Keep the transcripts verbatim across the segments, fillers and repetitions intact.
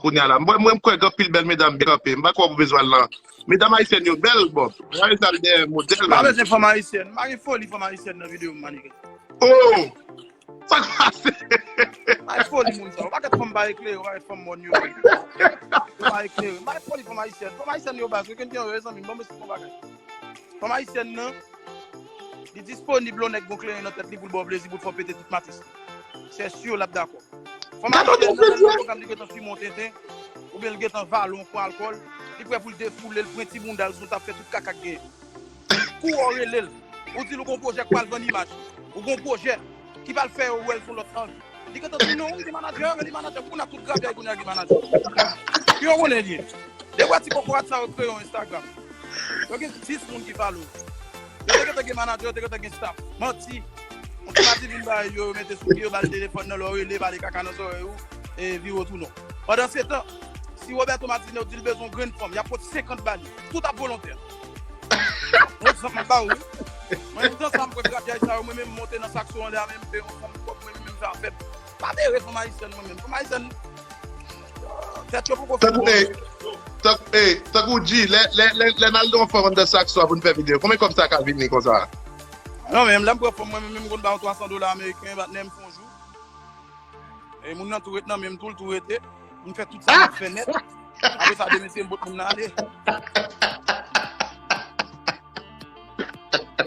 kounye a la. Mwen, mwen, m kwè gen anpil bèl medam byen kanpe. M pa kwè w bezwen al nan. Medam ayisyèn yo bèl, bon. Gade sa l dèyè modèl, pa bezwen fanm ayisyèn. M pa gen foli fanm ayisyèn nan videyo m, manike. Oh! Sa k pase? Pa gen foli moun sa. Ou pa gen fanm pa eklere, ou pa gen fanm mòn yo. Ou pa eklere. M pa gen foli fanm ayisyèn. Fanm ayisyèn yo baz, ou gen yo, zanmi, bon, mwen se bon bagay. Fanm ayisyèn nan, li disponib lè yon nèg gon kleyon nan tèt li pou l ba w plezi, pou l fè w pete tout matris li. Se si l ap dakò. Fanm ayisyèn nan, lè l nan pwogram, li gentan fimen yon tenten, oubyen l gentan vale yon kon alkòl, li prè pou l defoule l, pran ti bounda l sou tap, fè tout kaka k genyen. Kou w rele l, ou di l ou gon pwojè k pral vann imaj, ou gon pwojè ki pral fè yo wè l sou lòt ang. Li gentan di non, li manadjè, men li manadjè, kounye a tout grapyay kounye a gen manadjè. Ki yo konnen li ye. Depi ti kokorat sa yo kreye yon Instagram. Yo gen dis moun ki follow. Yo te gentan gen manadjè, yo te gentan gen staff. Manti. Yon ti mati vin bay yo, yo mete sou pye, yo ba l telefòn nan, lè w rele, pale kaka nan zòrèy ou, e vire w tounen w. Pandan se tan, si Roberto Martinez di l bezwen yon grenn fanm, y ap pot senkant ba li. Tout ap volontè. Yon egzanp m ap ba w, wi. Mwen, nan tan sa, m kwè grapyay sa yo, mwen menm, m monte nan sakso an la, menm, m peye yon fanm kòb, mwen menm, m fè afè m. Pa bere fanm ayisyèn, mwen menm. Fanm ayisyèn, tèt yo poko fin bon. Tankou, ey, tank-, ey, tankou G, lè, lè, lè, lè n al nan yon fanm anndan sakso a pou n fè videyo, konbyen kòb sa ka vini konsa? Non, men lè m pran fanm, mwen menm, m konn ba yon twa san dola ameriken, patnè, m fè yon jou. E moun nan tou ret nan men m, tou l tou rete. M fè tout sa m ap fè nèt. Apre sa, demen se m pot moun nan ale.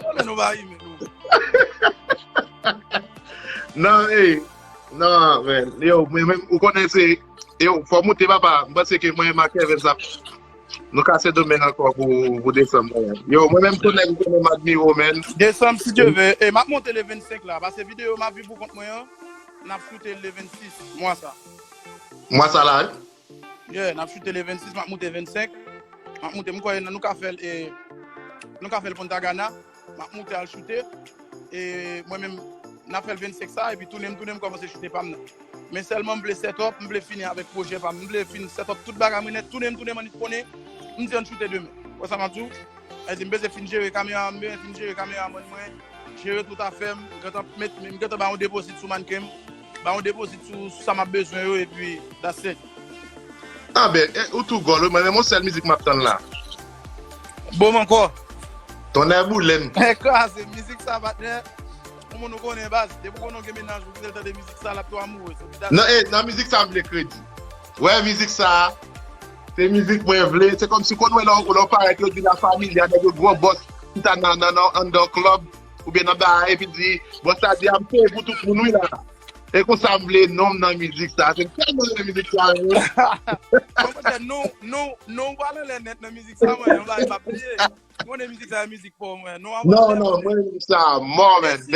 Yo, men nou pa ri, men nou. Non, ey. Non, men. Yo, men, men, ou konnen se, yo, fò moute, papa. M panse ke mwen, Marc Evans ap, nou ka Sendomeng ankò pou, pou desanm, men. Yo, mwen menm, tou nèg ou konnen m admire w, men. Desanm, si Dye vle. E m ap monte le vennsenk la. Pase videyo m ap viv pou kont mwen an, n ap choute le vennsis mwa sa. Mwa sa la, wi. Yeah, n ap choute le vennsis, m ap moute vennsenk. M ap moute, m kwè nou ka fè l, e, nou ka fè l Punta Cana. M ap moute al choute. E mwen menm, n ap fè l vennsenk sa, epi tounen m, tounen m kòmanse choute pa m nan. Men sèlman m vle set up, m vle fini avèk pwojè pa m. M vle fin set up tout bagay mwen nèt, tounen m, tounen m annit konnen. M di ann choute demen. Wè sa m ap di w? Sa vle di m bezwen fin jere kamera, m bezwen fin jere kameramann mwen, jere tout afè m, m gentan met, m gentan ba yon depozit sou mannken m, ba yon depozit sou, sou sa m ap bezwen yo, epi that's it. Ah ben, eh, ou tou gòl, wi, mwen menm yon sèl mizik m ap tann la. Bon, m ankò. Tonnè boule m. Kraze mizik sa, patnè. Yon moun ou konnen baz, depi w konnen w gen mennaj ou, kite l tande mizik sa, l ap tou amoureux. Nan, eh, nan mizik sa m vle kredi. Wè mizik sa, se mizik mwen vle. Se kòmsi w konn wè lè w, lè w parèt yo di La Familia, nèg yo gwo bòs, ki ta nan, nan, nan, anndan club, oubyen nan bar, epi di, bòs la di, "I'm paying pou tout moun wi la." E konsa m vle non m nan mizik sa. Se m tèlman renmen mizik sa, wi. Bon, poutèt non, non, non, w pral anlè nèt nan mizik sa, mwen, yon bagay m ap bliye. Mwen, mizik sa, mizik pa w, mwen. Non, non, mwen, mizik sa, mò, man.